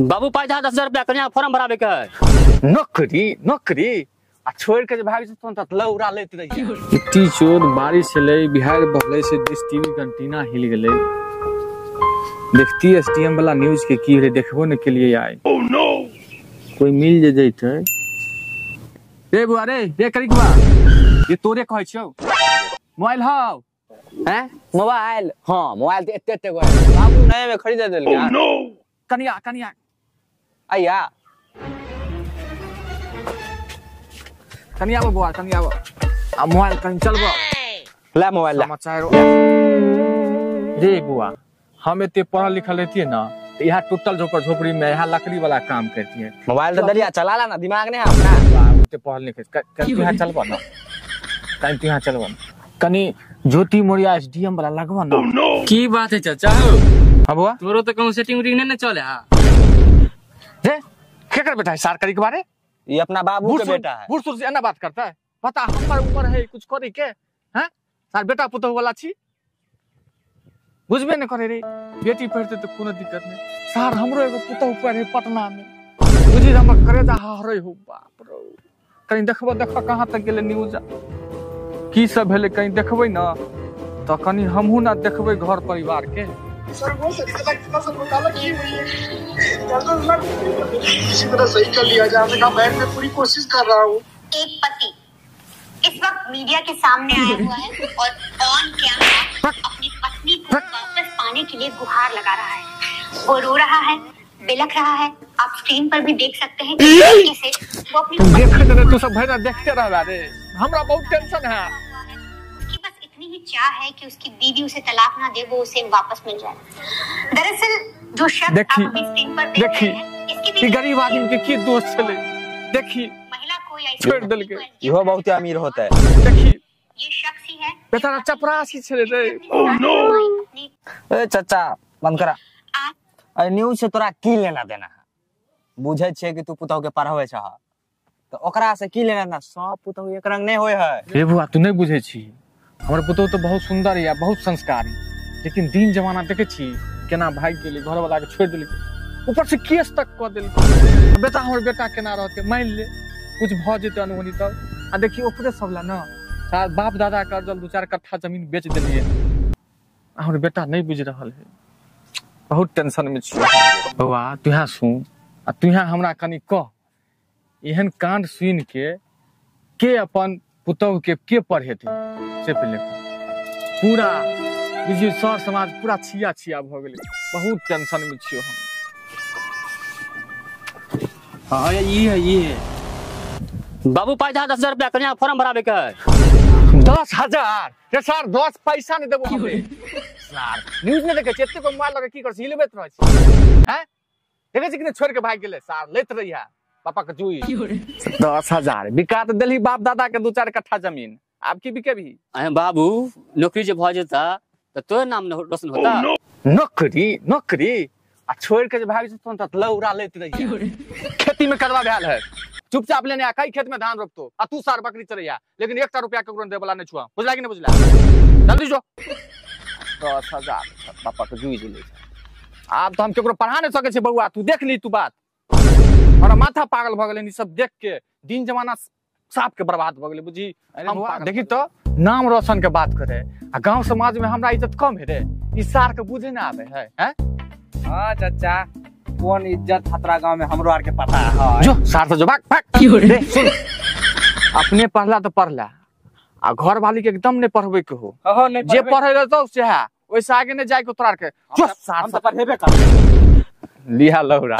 बाबू पाई दा 10,000 रुपया कन्या फॉर्म भराबे के है। नौकरी नौकरी आ छोड़ के जे भाग जेतौ त लौरा लेत रही। इतनी चोर बारिश छलै बिहार बहलै से डिश टीवी के एंटीना हिल गेलै। देखती एसडीएम वाला न्यूज के की भेलै देखबो ने के लिए आए। ओह नो कोई मिल जे जैतै। रे बुआ रे रे करिकबा ये तोरे कहै छियौ मोबाइल हाउ हैं मोबाइल। हां मोबाइल त एते एते गो बाबू नए में खरीद देलकै। ओह नो कनिया कनिया आया कनिया आबो बुआ कनिया आबो आ मोबाइल कनि चलबो ला मोबाइल ला समाचार रे बुआ। हम एते पढ़ल लिखल रहतिए ना त यहाँ टूटल झोपड़ झोपड़ी में यहाँ लकड़ी वाला काम करतिए। मोबाइल तो दलिया चला ला ना दिमाग नहीं अपना। ओते पढ़ल लिखल कनि यहाँ चलबो ना कनि तू यहाँ चलबो ना कनि ज्योति मौर्य एसडीएम वाला लगबो ना। की बात है चाचा? हां बुआ तोरो त कोनो सेटिंग उटिंग नहीं ने चले। हां रे केकर बेटा है सार करी के बारे? ये अपना बाबू के बेटा है। बूढ़ सूढ़ से एना बात करता है। पता हमर उम्र है कुछ करे के हैं सार बेटा पुतहु वाला छी बुझबे न करे रे। बेटी पढ़ते तो कोनो दिक्कत नहीं। सार हमरो एगो पुतहु पढ़े पटना में बुझी हमर करेजा हरे हो बाप रे। कहीं देखबो देख कहां तक गेले न्यूज की सब भेले कहीं देखबै ना त कनी हमहु ना देखबै घर परिवार के। सर वो सर घोटाला की हुई है किसी तरह सही कर लिया जाए। हमने कहा बैंक में पूरी कोशिश कर रहा हूँ। एक पति इस वक्त मीडिया के सामने आया हुआ है और ऑन कैमरा अपनी पत्नी को वापस पाने के लिए गुहार लगा रहा है। वो रो रहा है, बिलख रहा है। आप स्क्रीन पर भी देख सकते हैं कि कैसे वो अपनी देखते तू सब भाई ना देखते रह रे। हमरा बहुत टेंशन है। उसकी बस इतनी ही चाह है कि उसकी बीवी उसे तलाक ना दे, वो उसे वापस मिल जाए। दरअसल जो शख्स आप अभी स्क्रीन पर देख रहे हैं इसकी भी गरीब आदमी के की दोष छले। देखी महिला कोई छोड़ देल के इहो बहुत अमीर होता है। देखी ये शख्स ही है बेचारा चपरासी छले रे। ओह नो ए चाचा बंद करा। अरे न्यूज से तोरा की लेना देना है? बुझे छे कि तू पुतहु के पढ़ावे छह त ओकरा से की लेना देना? सब पुतहु एक रंग नहीं होय है। रे बुआ तू नहीं बुझे छी हमर पुतहु तो बहुत सुंदर है बहुत संस्कारी लेकिन दिन जमाना देखे छी केना भाग गेलै घर वाला के छोड़ देलकै ऊपर से केस तक क देलकै। बेटा हमर बेटा केना रहते मान ले कुछ भ जेतै अनहोनी तब आ देखी ओकरे सब ला ना सार बाप दादा के अर्जल 2-4 कट्ठा जमीन बेच देलिए। हमर बेटा नहीं बुझ रहल है बहुत टेंशन में छी। बौआ तू यहाँ सुन आ तू यहाँ हमरा कनि कह एहन कांड सुन के अपन पुतहु के पढ़ेतै से पहिले पूरा बुझियौ सर समाज पूरा छिया छिया भ गेलै। बहुत टेंशन में छियौ हम। हां ये है ये है बाबू पाई दा 10,000 रुपया कन्या फॉर्म भराबे के है। 10,000 रे सर 10 पैसा नहीं देबो हमरे। सर न्यूज में देखे छी एते को मोबाइल लगे की कर छी हिलबैत रहै छी हैं देखे छी कि छोड़ के भाग गेलै सर लेत रही है पापा के जुई। 10,000 बिका त देलही बाप दादा के 2-4 कट्ठा जमीन आब की बिकेबही? अहे बाबू नौकरी जे भ जेता त तोर नाम रोशन होता। नौकरी नौकरी आ छोड़ के जे भाग जेतौ त लौरा लेत रही खेती में करवा भेल है चुपचाप लेने आ कई खेत में धान रोपतो आ तू सार बकरी चरैया लेकिन एकटा रुपया केकरो दे वाला नहीं छुआ। बुझला कि नहीं बुझला? जल्दी जो 10,000 पापा के जुई ले। आब तो हम केकरो पढ़ा नहीं सके छी बौआ तू देख ली तू बात। हमरा माथा पागल भ गेलै ई सब देख के दिन जमाना साफ के बर्बाद भ गेलै बुझी। हम देखी तो नाम रोशन के बात करे आ गांव समाज में हमरा इज्जत कम है रे ई सार के बुझे ना आवे है हैं। हां चाचा कोन इज्जत खतरा गांव में हमरो आर के पता है। जो सार से जो भाग भाग रे सुन अपने पढ़ला तो पढ़ला आ घर वाली के एकदम नहीं पढ़बे के हो नहीं जे पढ़े रहतो से है ओइसे आगे नहीं जाए के तोरा के जो सार हम त पढ़ेबे कर लिहा लौरा।